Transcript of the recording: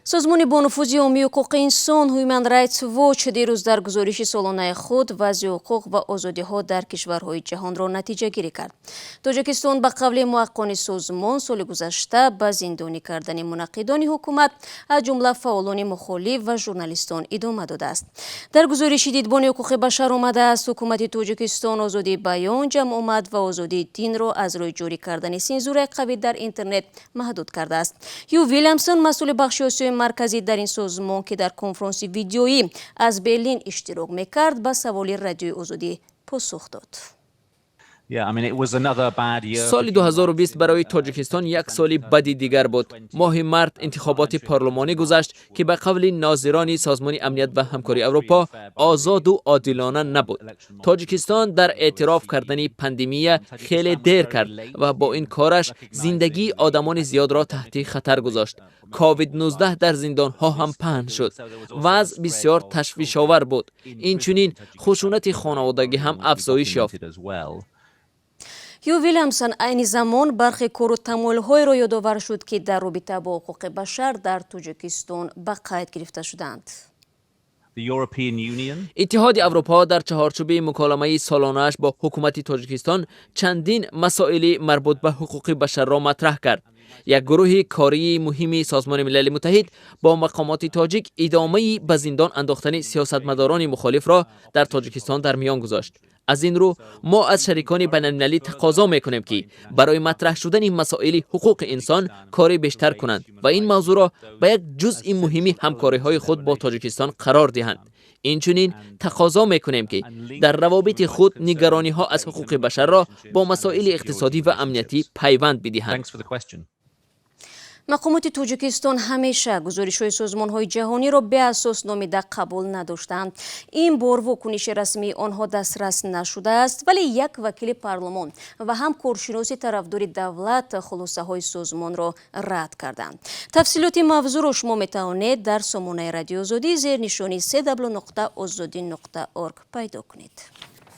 Созмони бонуфузи ҳомии ҳуқуқи инсон Human Rights Watch дирӯз дар гузориши солонаи худ вазъи ҳуқуқ ва озодиҳо дар кишварҳои ҷаҳонро натиҷагирӣ кард. Тоҷикистон, ба қавли муҳаққиқони созмон, соли гузашта ба зиндонӣ кардани мунаққидони ҳукумат, аз ҷумла фаъолони мухолиф ва журналистон, идома додааст. Дар гузориши Дидбони ҳуқуқи башар омадааст, ҳукумати Тоҷикистон озодии баён, ҷамъомад ва озодии динро аз рӯи ҷорӣ кардани сензураи қавӣ дар интернет маҳдуд кардааст. Ҳю Вилямсон, масъули бахши Осиёи Марказӣ дар ин созмон, ки дар конфронси видеоӣ аз Берлин иштирок мекард, ба саволи Радиои Озодӣ посух дод. Соли 2020 барои Тоҷикистон як соли бади дигар буд. Моҳи март интихоботи парлумонӣ гузашт, ки ба қавли нозирони Созмони Амният ва Ҳамкории Аврупо озоду одилона набуд. Тоҷикистон дар эътироф кардани пандемия хеле дер кард ва бо ин кораш зиндагии одамони зиёдро таҳти хатар гузошт. COVID-19 дар зиндонҳо ҳам паҳн шуд. Вазъ бисёр ташвишовар буд. Инчунин хушунати хонаводагӣ ҳам афзоиш ёфт. Ҳю Вилямсон айни замон бархе кору тамоилҳоеро ёдовар шуд, ки дар робита бо ҳуқуқи башар дар Тоҷикистон ба қайд гирифта шуданд. Иттиҳоди Аврупо дар чаҳорчӯби муколамаи солонааш бо ҳукумати Тоҷикистон чандин масоили марбут ба ҳуқуқи башарро матраҳ кард. Як гурӯҳи кории муҳими Созмони Милали Муттаҳид бо мақомоти тоҷик идомаи ба зиндон андохтани сиёсатмадорони мухолифро дар Тоҷикистон дар миён гузошт. Аз ин рӯ мо аз шарикони байналмилалӣ тақозо мекунем, ки барои матраҳ шудани масоили ҳуқуқи инсон кори бештар кунанд ва ин мавзӯъро ба як ҷузъи муҳими ҳамкориҳои худ бо Тоҷикистон қарор диҳанд. Инчунин тақозо мекунем, ки дар равобити худ нигарониҳо аз ҳуқуқи башарро бо масоили иқтисодӣ ва амниятӣ пайванд бидиҳанд. Мақомоти Тоҷикистон ҳамеша гузоришҳои созмонҳои ҷаҳониро беасос номида, қабул надоштаанд. Ин бор вокуниши расмии онҳо дастрас нашудааст, вале як вакили парлумон ва ҳам коршиноси тарафдори давлат хулосаҳои созмонро рад карданд. Тафсилоти мавзӯъро шумо метавонед дар сомонаи Радиои Озодӣ зернишони cw.ozodi.org пайдо кунед.